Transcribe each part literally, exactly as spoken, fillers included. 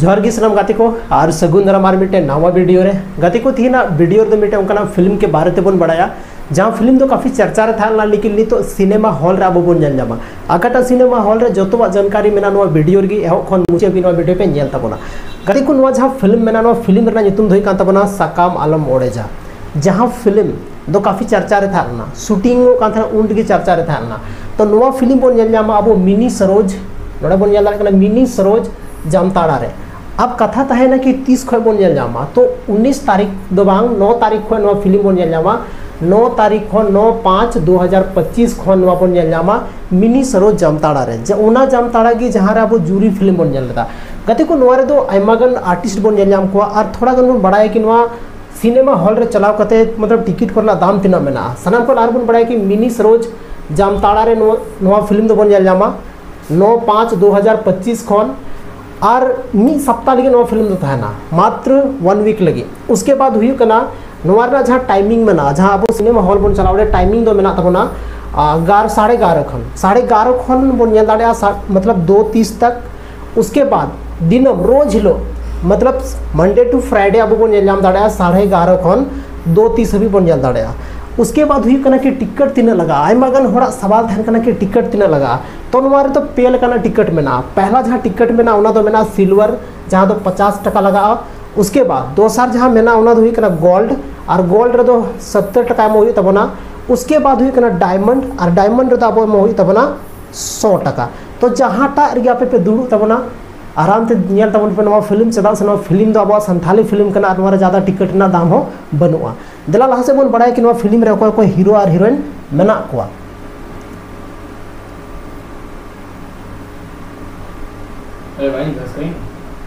ᱡᱚᱦᱟᱨ ᱜᱮ ᱥᱟᱱᱟᱢ ᱜᱟᱛᱮ ᱠᱚ, ᱟᱨ ᱥᱟᱹᱜᱩᱱ ᱫᱟᱨᱟᱢ ᱟᱨ ᱢᱤᱫᱴᱮᱱ ᱱᱟᱣᱟ ᱵᱷᱤᱰᱤᱭᱳ ᱨᱮ᱾ ᱜᱟᱛᱮ ᱠᱚ, ᱛᱮᱦᱮᱧᱟᱜ ᱵᱷᱤᱰᱤᱭᱳ ᱨᱮᱫᱚ ᱢᱤᱫᱴᱮᱱ ᱚᱱᱠᱟᱱᱟᱜ ᱯᱷᱤᱞᱢ ᱠᱮ ᱵᱟᱨᱮ ᱛᱮᱵᱚᱱ ᱵᱟᱲᱟᱭᱟ, ᱡᱟᱦᱟᱸ ᱯᱷᱤᱞᱢ ᱫᱚ ᱠᱟᱯᱷᱤ ᱪᱟᱨᱪᱟ ᱨᱮ ᱛᱟᱦᱮᱸ ᱞᱮᱱᱟ, ᱞᱮᱠᱤᱱ ᱱᱤᱛᱚᱜ ᱥᱤᱱᱮᱢᱟ ᱦᱚᱞ ᱨᱮ ᱟᱵᱚ ᱵᱚᱱ ᱧᱮᱞ ᱧᱟᱢᱟ᱾ ᱚᱠᱟᱴᱟᱜ ᱥᱤᱱᱮᱢᱟ ᱦᱚᱞ ᱨᱮ, ᱡᱚᱛᱚᱣᱟᱜ ᱡᱟᱱᱠᱟᱨᱤ ᱢᱮᱱᱟᱜᱼᱟ ᱱᱚᱣᱟ ᱵᱷᱤᱰᱤᱭᱳ ᱨᱮᱜᱮ, ᱮᱦᱚᱵ ᱠᱷᱚᱱ ᱢᱩᱪᱟᱹᱫ ᱦᱟᱹᱵᱤᱡ ᱱᱚᱣᱟ ᱵᱷᱤᱰᱤᱭᱳ ᱯᱮ ᱧᱮᱞ ᱛᱟᱵᱚᱱᱟ᱾ ᱜᱟᱛᱮ ᱠᱚ, ᱱᱚᱣᱟ ᱡᱟᱦᱟᱸ ᱯᱷᱤᱞᱢ ᱢᱮᱱᱟᱜᱼᱟ, ᱱᱚᱣᱟ ᱯᱷᱤᱞᱢ ᱨᱮᱱᱟᱜ ᱧᱩᱛᱩᱢ ᱫᱚ ᱦᱩᱭᱩᱜ ᱠᱟᱱ ᱛᱟᱵᱚᱱᱟ ᱥᱟᱠᱟᱢ ᱟᱞᱚᱢ ᱚᱲᱮᱡᱟ᱾ ᱡᱟᱦᱟᱸ ᱯᱷᱤᱞᱢ ᱫᱚ ᱠᱟᱯᱷᱤ ᱪᱟᱨᱪᱟ ᱨᱮ ᱛᱟᱦᱮᱸ ᱞᱮᱱᱟ, ᱥᱩᱴᱤᱝ ᱚᱜ ᱠᱟᱱ ᱛᱟᱦᱮᱸᱱᱟ, ᱩᱱ ᱨᱮᱜᱮ ᱪᱟᱨᱪᱟ ᱨᱮ ᱛᱟᱦᱮᱸ ᱞᱮᱱᱟ᱾ ᱛᱚ ᱱᱚᱣᱟ ᱯᱷᱤᱞᱢ ᱵᱚᱱ ᱧᱮᱞ ᱧᱟᱢᱟ ᱟᱵᱚ ᱢᱤᱱᱤ ᱥᱟᱨᱳᱡᱽ, ᱱᱚᱰᱮ ᱵᱚᱱ ᱧᱮᱞ ᱫᱟᱲᱮᱭᱟᱜ ᱠᱟᱱᱟ ᱢᱤᱱᱤ ᱥᱟᱨᱳᱡᱽ ᱡᱟᱢᱛᱟᱲᱟ ᱨᱮ᱾ ᱟᱵ ᱠᱟᱛᱷᱟ ᱛᱟᱦᱮᱸᱱᱟ ᱠᱤ ᱛᱤᱥ ᱠᱷᱚᱱ ᱵᱚᱱ ᱧᱮᱞ ᱧᱟᱢᱟ? ᱛᱚ ᱩᱱᱤᱥ ᱛᱟᱹᱨᱤᱠᱷ ᱫᱚ ᱵᱟᱝ, ᱱᱚ ᱛᱟᱹᱨᱤᱠᱷ ᱠᱷᱚᱱ ᱱᱚᱣᱟ ᱯᱷᱤᱞᱢ ᱵᱚᱱ ᱧᱮᱞ ᱧᱟᱢᱟ᱾ ᱱᱚ ᱛᱟᱹᱨᱤᱠᱷ ᱠᱷᱚᱱ, ᱱᱚ ᱯᱟᱸᱪ ᱫᱩ ᱦᱟᱡᱟᱨ ᱯᱚᱸᱪᱤᱥ ᱠᱷᱚᱱ ᱱᱚᱣᱟ ᱵᱚᱱ ᱧᱮᱞ ᱧᱟᱢᱟ ᱢᱤᱱᱤ ᱥᱟᱨᱳᱡᱽ ᱡᱟᱢᱛᱟᱲᱟ ᱨᱮ᱾ ᱡᱮ ᱚᱱᱟ ᱡᱟᱢᱛᱟᱲᱟ ᱜᱮ ᱡᱟᱦᱟᱸ ᱨᱮ ᱟᱵᱚ ᱡᱩᱨᱤ ᱯᱷᱤᱞᱢ ᱵᱚᱱ ᱧᱮᱞ ᱞᱮᱫᱟ᱾ ᱜᱟᱛᱮ ᱠᱚ, ᱱᱚᱣᱟ ᱨᱮᱫᱚ ᱟᱭᱢᱟ ᱜᱟᱱ ᱟᱨᱴᱤᱥᱴ ᱵᱚᱱ ᱧᱮᱞ ᱧᱟᱢ ᱠᱚᱣᱟ, ᱟᱨ ᱛᱷᱚᱲᱟ ᱜᱟᱱ ᱵᱚᱱ ᱵᱟᱲᱟᱭᱟ ᱠᱤ ᱱᱚᱣᱟ ᱥᱤᱱᱮᱢᱟ ᱦᱚᱞ ᱨᱮ ᱪᱟᱞᱟᱣ ᱠᱟᱛᱮ, ᱢᱚᱛᱞᱚᱵ, ᱴᱤᱠᱤᱴ ᱠᱚᱨᱮᱱᱟᱜ ᱫᱟᱢ ᱛᱤᱱᱟᱹᱜ ᱢᱮᱱᱟᱜᱼᱟ᱾ ᱥᱟᱱᱟᱢ ᱠᱷᱚᱱ ᱟᱨ ᱵᱚᱱ ᱵᱟᱲᱟᱭᱟ ᱠᱤ ᱢᱤᱱᱤ ᱥᱟᱨᱳᱡᱽ ᱡᱟᱢᱛᱟᱲᱟ ᱨᱮ ᱱᱚᱣᱟ, ᱱᱚᱣᱟ ᱯᱷᱤᱞᱢ ᱫᱚᱵᱚᱱ ᱧᱮᱞ ᱧᱟᱢᱟ ᱱᱚ ᱯᱟᱸᱪ ᱫᱩ ᱦᱟᱡᱟᱨ ᱯᱚᱸᱪᱤᱥ ᱠᱷᱚᱱ, ᱟᱨ ᱢᱤᱫ ᱥᱟᱯᱛᱟ ᱞᱟᱹᱜᱤᱫ ᱱᱚᱣᱟ ᱯᱷᱤᱞᱢ ᱫᱚ ᱛᱟᱦᱮᱱᱟ, ᱢᱟᱛᱨᱚ ᱚᱣᱟᱱ ᱣᱤᱠ ᱞᱟᱹᱜᱤᱫ᱾ ᱩᱥᱠᱮ ᱵᱟᱫ ᱦᱩᱭᱩᱜ ᱠᱟᱱᱟ ᱱᱚᱣᱟ ᱨᱮᱱᱟᱜ ᱡᱟᱦᱟᱸ ᱴᱟᱭᱢᱤᱝ ᱢᱮᱱᱟᱜᱼᱟ, ᱡᱟᱦᱟᱸ ᱟᱵᱚ ᱥᱤᱱᱮᱢᱟ ᱦᱚᱞ ᱵᱚᱱ ᱪᱟᱞᱟᱣ, ᱚᱸᱰᱮ ᱴᱟᱭᱢᱤᱝ ᱫᱚ ᱢᱮᱱᱟᱜ ᱛᱟᱵᱚᱱᱟ, ᱟ, ᱜᱟᱨ-, ᱥᱟᱲᱮ ᱮᱜᱟᱨᱚ ᱠᱷᱚᱱ, ᱥᱟᱲᱮ ᱮᱜᱟᱨᱚ ᱠᱷᱚᱱ ᱵᱚᱱ ᱧᱮᱞ ᱫᱟᱲᱮᱭᱟᱜᱼᱟ, ᱥᱟ-, ᱢᱚᱛᱞᱚᱵ ᱫᱩ ᱛᱤᱥ ᱛᱟᱠ᱾ ᱩᱥᱠᱮ ᱵᱟᱫ ᱫᱤᱱᱟᱹᱢ ᱨᱳᱡᱽ ᱦᱤᱞᱳᱜ, ᱢᱚᱛᱞᱚᱵ ᱢᱟᱱᱰᱮ ᱴᱩ ᱯᱷᱨᱟᱭᱰᱮ ᱟᱵᱚ ᱵᱚᱱ ᱧᱮᱞ ᱧᱟᱢ ᱫᱟᱲᱮᱭᱟᱜᱼᱟ ᱥᱟᱲᱮ ᱮᱜᱟᱨᱚ ᱠᱷᱚᱱ ᱫᱩ ᱛᱤᱥ ᱦᱟᱹᱵᱤᱡ ᱵᱚᱱ ᱧᱮᱞ ᱫᱟᱲᱮᱭᱟᱜᱼᱟ᱾ ᱩᱥᱠᱮ ᱵᱟᱫ ᱦᱩᱭᱩᱜ ᱠᱟᱱᱟ ᱠᱤ ᱴᱤᱠᱤᱴ ᱛᱤᱱᱟᱹᱜ ᱞᱟᱜᱟᱜᱼᱟ? ᱟᱭᱢᱟ ᱜᱟᱱ ᱦᱚᱲᱟᱜ ᱥᱟᱣᱟᱞ ᱛᱟᱦᱮᱱ ᱠᱟᱱᱟ ᱠᱤ ᱴᱤᱠᱤᱴ ᱛᱤᱱᱟᱹᱜ ᱞᱟᱜᱟᱜᱼᱟ? ᱛᱚ ᱱᱚᱣᱟ ᱨᱮᱫᱚ ᱯᱮ ᱞᱮᱠᱟᱱᱟᱜ ᱴᱤᱠᱤᱴ ᱢᱮᱱᱟᱜᱼᱟ᱾ ᱯᱮᱦᱞᱟ ᱡᱟᱦᱟᱸ ᱴᱤᱠᱤᱴ ᱢᱮᱱᱟᱜᱼᱟ, ᱚᱱᱟ ᱫᱚ ᱢᱮᱱᱟᱜᱼᱟ ᱥᱤᱞᱣᱟᱨ, ᱡᱟᱦᱟᱸ ᱫᱚ ᱯᱚᱪᱟᱥ ᱴᱟᱠᱟ ᱞᱟᱜᱟᱜᱼᱟ᱾ ᱩᱥᱠᱮ ᱵᱟᱫ ᱫᱚᱥᱟᱨ ᱡᱟᱦᱟᱸ ᱢᱮᱱᱟᱜᱼᱟ, ᱚᱱᱟ ᱫᱚ ᱦᱩᱭᱩᱜ ᱠᱟᱱᱟ ᱜᱳᱞᱰ, ᱟᱨ ᱜᱳᱞᱰ ᱨᱮᱫᱚ ᱥᱚᱛᱛᱚᱨ ᱴᱟᱠᱟ ᱮᱢᱚᱜ ᱦᱩᱭᱩᱜ ᱛᱟᱵᱚᱱᱟ᱾ ᱩᱥᱠᱮ ᱵᱟᱫ ᱦᱩᱭᱩᱜ ᱠᱟᱱᱟ ᱰᱟᱭᱢᱚᱱᱰ, ᱟᱨ ᱰᱟᱭᱢᱚᱱᱰ ᱨᱮᱫᱚ ᱟᱵᱚ ᱮᱢᱚᱜ ᱦᱩᱭᱩᱜ ᱛᱟᱵᱚᱱᱟ ᱥᱚ ᱴᱟᱠᱟ᱾ ᱛᱚ ᱡᱟᱦᱟᱸᱴᱟᱜ ᱨᱮᱜᱮ ᱟᱯᱮ ᱯᱮ ᱫᱩᱲᱩᱵ ᱛᱟᱵᱚᱱᱟ, ᱟᱨᱟᱢ ᱛᱮ ᱧᱮᱞ ᱛᱟᱵᱚᱱ ᱯᱮ ᱱᱚᱣᱟ ᱯᱷᱤᱞᱢ, ᱪᱮᱫᱟᱜ ᱥᱮ ᱱᱚᱣᱟ ᱯᱷᱤᱞᱢ ᱫᱚ ᱟᱵᱚᱣᱟᱜ ᱥᱟᱱᱛᱷᱟᱞᱤ ᱯᱷᱤᱞᱢ ᱠᱟᱱᱟ, ᱟᱨ ᱱᱚᱣᱟ ᱨᱮ ᱡᱟᱫᱟ ᱴᱤᱠᱤᱴ ᱨᱮᱱᱟᱜ ᱫᱟᱢ ᱦᱚᱸ ᱵᱟᱹᱱᱩᱜᱼᱟ᱾ ᱫᱮᱞᱟ ᱞᱟᱦᱟ ᱥᱮᱫ ᱵᱚᱱ ᱵᱟᱲᱟᱭᱟ ᱠᱤ ᱱᱚᱣᱟ ᱯᱷᱤᱞᱢ ᱨᱮ ᱚᱠᱚᱭ ᱚᱠᱚᱭ ᱦᱤᱨᱳ ᱟᱨ ᱦᱤᱨᱳᱭᱤᱱ ᱢᱮᱱᱟᱜ ᱠᱚᱣᱟ᱾ अरे भाई, दस कहीं।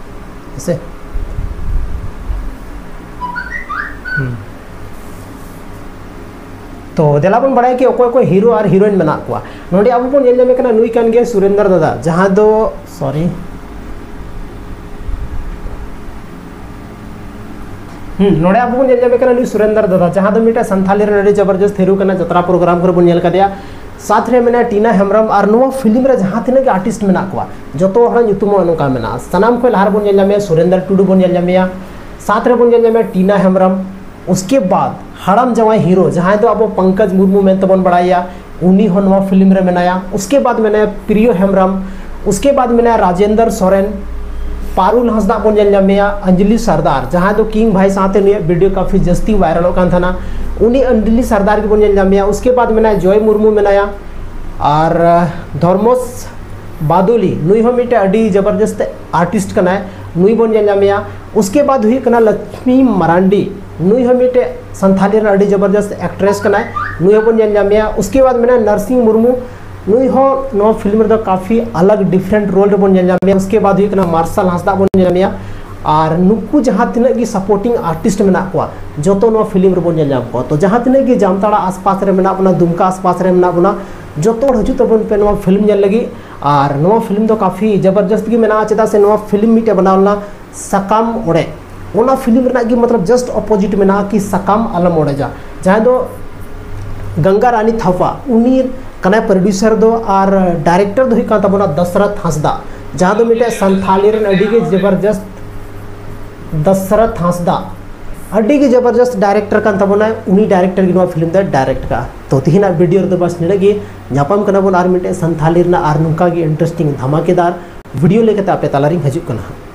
ᱦᱮᱸᱥᱮ? ᱦᱩᱸ᱾ ᱛᱚ ᱫᱮᱞᱟ ᱵᱚᱱ ᱵᱟᱲᱟᱭᱟ ᱠᱤ ᱚᱠᱚᱭ ᱚᱠᱚᱭ ᱦᱤᱨᱳ ᱟᱨ ᱦᱤᱨᱳᱭᱤᱱ ᱢᱮᱱᱟᱜ ᱠᱚᱣᱟ᱾ ᱱᱚᱰᱮ ᱟᱵᱚ ᱵᱚᱱ ᱧᱮᱞ ᱧᱟᱢᱮ ᱠᱟᱱᱟ, ᱱᱩᱭ ᱠᱟᱱ ᱜᱮᱭᱟ ᱥᱩᱨᱮᱱᱫᱨ ᱫᱟᱫᱟ, ᱡᱟᱦᱟᱸ ᱫᱚ, ᱥᱚᱨᱤ, ᱦᱩᱸ, ᱱᱚᱰᱮ ᱟᱵᱚ ᱵᱚᱱ ᱧᱮᱞ ᱧᱟᱢᱮ ᱠᱟᱱᱟ ᱱᱩᱭ ᱥᱩᱨᱮᱱᱫᱨ ᱫᱟᱫᱟ, ᱡᱟᱦᱟᱸ ᱫᱚ ᱢᱤᱫᱴᱮᱱ ᱥᱟᱱᱛᱷᱟᱞᱤ ᱨᱮᱱ ᱟᱹᱰᱤ ᱡᱚᱵᱚᱨᱡᱚᱥᱛ ᱦᱤᱨᱳ ᱠᱟᱱᱟ, ᱡᱟᱛᱨᱟ ᱯᱨᱳᱜᱨᱟᱢ ᱠᱚᱨᱮ ᱵᱚᱱ ᱧᱮᱞ ᱠᱟᱫᱮᱭᱟ᱾ ᱥᱟᱛ ᱨᱮ ᱢᱮᱱᱟᱭᱟ ᱴᱤᱱᱟ ᱦᱮᱢᱵᱨᱚᱢ᱾ ᱟᱨ ᱱᱚᱣᱟ ᱯᱷᱤᱞᱢ ᱨᱮ ᱡᱟᱦᱟᱸ ᱛᱤᱱᱟᱹᱜ ᱜᱮ ᱟᱨᱴᱤᱥᱴ ᱢᱮᱱᱟᱜ ᱠᱚᱣᱟ, ᱡᱚᱛᱚ ᱦᱚᱲᱟᱜ ᱧᱩᱛᱩᱢ ᱦᱚᱸ ᱱᱚᱝᱠᱟ ᱢᱮᱱᱟᱜᱼᱟ᱾ ᱥᱟᱱᱟᱢ ᱠᱷᱚᱱ ᱞᱟᱦᱟ ᱨᱮᱵᱚᱱ ᱧᱮᱞ ᱧᱟᱢᱮᱭᱟ ᱥᱩᱨᱮᱱᱫᱨ ᱴᱩᱰᱩ ᱵᱚᱱ ᱧᱮᱞ ᱧᱟᱢᱮᱭᱟ, ᱥᱟᱛ ᱨᱮᱵᱚᱱ ᱧᱮᱞ ᱧᱟᱢᱮᱭᱟ ᱴᱤᱱᱟ ᱦᱮᱢᱵᱨᱚᱢ᱾ ᱩᱥᱠᱮ ᱵᱟᱫ ᱦᱟᱲᱟᱢ ᱡᱟᱶᱟᱭ ᱦᱤᱨᱳ, ᱡᱟᱦᱟᱸᱭ ᱫᱚ ᱟᱵᱚ ᱯᱚᱝᱠᱚᱡᱽ ᱢᱩᱨᱢᱩ ᱢᱮᱱᱛᱮᱵᱚᱱ ᱵᱟᱲᱟᱭᱟ, ᱩᱱᱤ ᱦᱚᱸ ᱱᱚᱣᱟ ᱯᱷᱤᱞᱢ ᱨᱮ ᱢᱮᱱᱟᱭᱟ᱾ ᱩᱥᱠᱮ ᱵᱟᱫ ᱢᱮᱱᱟᱭᱟ ᱯᱨᱤᱭᱚ ᱦᱮᱢᱵᱨᱚᱢ, ᱩᱥᱠᱮ ᱵᱟᱫ ᱢᱮᱱᱟᱭᱟ ᱨᱟᱡᱮᱱᱫᱨ ᱥᱚᱨᱮᱱ, ᱯᱟᱨᱩᱞ ᱦᱟᱸᱥᱫᱟ ᱵᱚᱱ ᱧᱮᱞ ᱧᱟᱢᱮᱭᱟ, ᱚᱧᱡᱚᱞᱤ ᱥᱟᱨᱫᱟᱨ, ᱡᱟᱦᱟᱸᱭ ᱫᱚ ᱠᱤᱝ ᱵᱷᱟᱭ ᱥᱟᱶᱛᱮ ᱱᱩᱭᱟᱜ ᱵᱷᱤᱰᱤᱭᱳ ᱠᱟᱯᱷᱤ ᱡᱟᱹᱥᱛᱤ ᱵᱷᱟᱭᱨᱟᱞᱚᱜ ᱠᱟᱱ ᱛᱟᱦᱮᱱᱟ, ᱩᱱᱤ ᱚᱧᱡᱚᱞᱤ ᱥᱟᱨᱫᱟᱨ ᱜᱮᱵᱚᱱ ᱧᱮᱞ ᱧᱟᱢᱮᱭᱟ᱾ ᱩᱥᱠᱮ ᱵᱟᱫ ᱢᱮᱱᱟᱭᱟ ᱡᱚᱭ ᱢᱩᱨᱢᱩ ᱢᱮᱱᱟᱭᱟ, ᱟᱨ ᱫᱷᱚᱨᱢᱚᱥ ᱵᱟᱫᱩᱞᱤ, ᱱᱩᱭ ᱦᱚᱸ ᱢᱤᱫᱴᱮᱱ ᱟᱹᱰᱤ ᱡᱚᱵᱚᱨᱫᱚᱥᱛ ᱟᱨᱴᱤᱥᱴ ᱠᱟᱱᱟᱭ, ᱱᱩᱭ ᱵᱚᱱ ᱧᱮᱞ ᱧᱟᱢᱮᱭᱟ᱾ ᱩᱥᱠᱮ ᱵᱟᱫ ᱦᱩᱭᱩᱜ ᱠᱟᱱᱟ ᱞᱚᱠᱥᱢᱤ ᱢᱟᱨᱟᱱᱰᱤ, ᱱᱩᱭ ᱦᱚᱸ ᱢᱤᱫᱴᱮᱱ ᱥᱟᱱᱛᱷᱟᱞᱤ ᱨᱮᱱ ᱟᱹᱰᱤ ᱡᱚᱵᱚᱨᱫᱚᱥᱛ ᱮᱠᱴᱨᱮᱥ ᱠᱟᱱᱟᱭ, ᱱᱩᱭ ᱦᱚᱸᱵᱚᱱ ᱧᱮᱞ ᱧᱟᱢᱮᱭᱟ᱾ ᱩᱥᱠᱮ ᱵᱟᱫ ᱢᱮᱱᱟᱭᱟ ᱱᱟᱨᱥᱤᱝ ᱢᱩᱨᱢᱩ, ᱱᱩᱭ ᱦᱚᱸ ᱱᱚᱣᱟ ᱯᱷᱤᱞᱢ ᱨᱮᱫᱚ ᱠᱟᱯᱷᱤ ᱟᱞᱟᱜᱽ ᱰᱤᱯᱷᱟᱨᱮᱱᱴ ᱨᱳᱞ ᱨᱮᱵᱚᱱ ᱧᱮᱞ ᱧᱟᱢᱮᱭᱟ᱾ ᱩᱥᱠᱮ ᱵᱟᱫ ᱦᱩᱭᱩᱜ ᱠᱟᱱᱟ ᱢᱟᱨᱥᱟᱞ ᱦᱟᱸᱥᱫᱟ ᱵᱚᱱ ᱧᱮᱞ ᱧᱟᱢᱮᱭᱟ᱾ ᱟᱨ ᱱᱩᱠᱩ ᱡᱟᱦᱟᱸ ᱛᱤᱱᱟᱹᱜ ᱜᱮ ᱥᱟᱯᱳᱨᱴᱤᱝ ᱟᱨᱴᱤᱥᱴ ᱢᱮᱱᱟᱜ ᱠᱚᱣᱟ, ᱡᱚᱛᱚ ᱱᱚᱣᱟ ᱯᱷᱤᱞᱢ ᱨᱮᱵᱚᱱ ᱧᱮᱞ ᱧᱟᱢ ᱠᱚᱣᱟ᱾ ᱛᱚ ᱡᱟᱦᱟᱸ ᱛᱤᱱᱟᱹᱜ ᱜᱮ ᱡᱟᱢᱛᱟᱲᱟ ᱟᱥᱯᱟᱥ ᱨᱮ ᱢᱮᱱᱟᱜ ᱵᱚᱱᱟ, ᱫᱩᱢᱠᱟ ᱟᱥᱯᱟᱥ ᱨᱮ ᱢᱮᱱᱟᱜ ᱵᱚᱱᱟ, ᱡᱚᱛᱚ ᱦᱚᱲ ᱦᱤᱡᱩᱜ ᱛᱟᱵᱚᱱ ᱯᱮ ᱱᱚᱣᱟ ᱯᱷᱤᱞᱢ ᱧᱮᱞ ᱞᱟᱹᱜᱤᱫ᱾ ᱟᱨ ᱱᱚᱣᱟ ᱯᱷᱤᱞᱢ ᱫᱚ ᱠᱟᱯᱷᱤ ᱡᱚᱵᱚᱨᱫᱚᱥᱛ ᱜᱮ ᱢᱮᱱᱟᱜᱼᱟ, ᱪᱮᱫᱟᱜ ᱥᱮ ᱱᱚᱣᱟ ᱯᱷᱤᱞᱢ ᱢᱤᱫᱴᱮᱡ ᱵᱮᱱᱟᱣ ᱞᱮᱱᱟ ᱥᱟᱠᱟᱢ ᱚᱲᱮᱡ, ᱚᱱᱟ ᱯᱷᱤᱞᱢ ᱨᱮᱱᱟᱜ ᱜᱮ ᱢᱚᱛᱞᱚᱵ ᱡᱟᱥᱴ ᱚᱯᱳᱡᱤᱴ ᱢᱮᱱᱟᱜᱼᱟ ᱠᱤ ᱥᱟᱠᱟᱢ ᱟᱞᱚᱢ ᱚᱲᱮᱡᱟ, ᱡᱟᱦᱟᱸᱭ ᱫᱚ ᱜᱟᱝᱜᱟ ᱨᱟᱱᱤ ᱛᱷᱟᱯᱟ, ᱩᱱᱤ ᱠᱟᱱᱟᱭ ᱯᱨᱚᱰᱭᱩᱥᱟᱨ ᱫᱚ, ᱟᱨ ᱰᱟᱭᱨᱮᱠᱴᱚᱨ ᱫᱚ ᱦᱩᱭᱩᱜ ᱠᱟᱱ ᱛᱟᱵᱚᱱᱟ ᱫᱚᱥᱨᱚᱛᱷ ᱦᱟᱸᱥᱫᱟ, ᱡᱟᱦᱟᱸ ᱫᱚ ᱢᱤᱫᱴᱮᱡ ᱥᱟᱱᱛᱷᱟᱞᱤ ᱨᱮᱱ ᱟᱹᱰᱤ ᱜᱮ ᱡᱚᱵᱚᱨᱫᱚᱥᱛ ᱫᱚᱥᱨᱚᱛᱷ ᱦᱟᱸᱥᱫᱟ, ᱟᱹᱰᱤ ᱜᱮ ᱡᱚᱵᱚᱨᱫᱚᱥᱛ ᱰᱟᱭᱨᱮᱠᱴᱚᱨ ᱠᱟᱱ ᱛᱟᱵᱚᱱᱟᱭ, ᱩᱱᱤ ᱰᱟᱭᱨᱮᱠᱴᱚᱨ ᱜᱮ ᱱᱚᱣᱟ ᱯᱷᱤᱞᱢ ᱫᱚᱭ ᱰᱟᱭᱨᱮᱠᱴ ᱠᱟᱜᱼᱟ᱾ ᱛᱚ ᱛᱮᱦᱮᱧᱟᱜ ᱵᱷᱤᱰᱤᱭᱳ ᱨᱮᱫᱚ ᱵᱟᱥ ᱱᱤᱱᱟᱹᱜ ᱜᱮ, ᱧᱟᱯᱟᱢ ᱠᱟᱱᱟ ᱵᱚᱱ ᱟᱨ ᱢᱤᱫᱴᱮᱡ ᱥᱟᱱᱛᱷᱟᱞᱤ ᱨᱮᱱᱟᱜ ᱟᱨ ᱱᱚᱝᱠᱟ ᱜᱮ ᱤᱱᱴᱟᱨᱮᱥᱴᱤᱝ ᱫᱷᱟᱢᱟᱠᱮᱫᱟᱨ ᱵᱷᱤᱰᱤᱭᱳ ᱞᱟᱹᱭ ᱠᱟᱛᱮ ᱟᱯᱮ ᱛᱟᱞᱟᱨᱤᱧ ᱦᱤᱡᱩᱜ ᱠᱟᱱᱟ ᱦᱟᱸᱜ᱾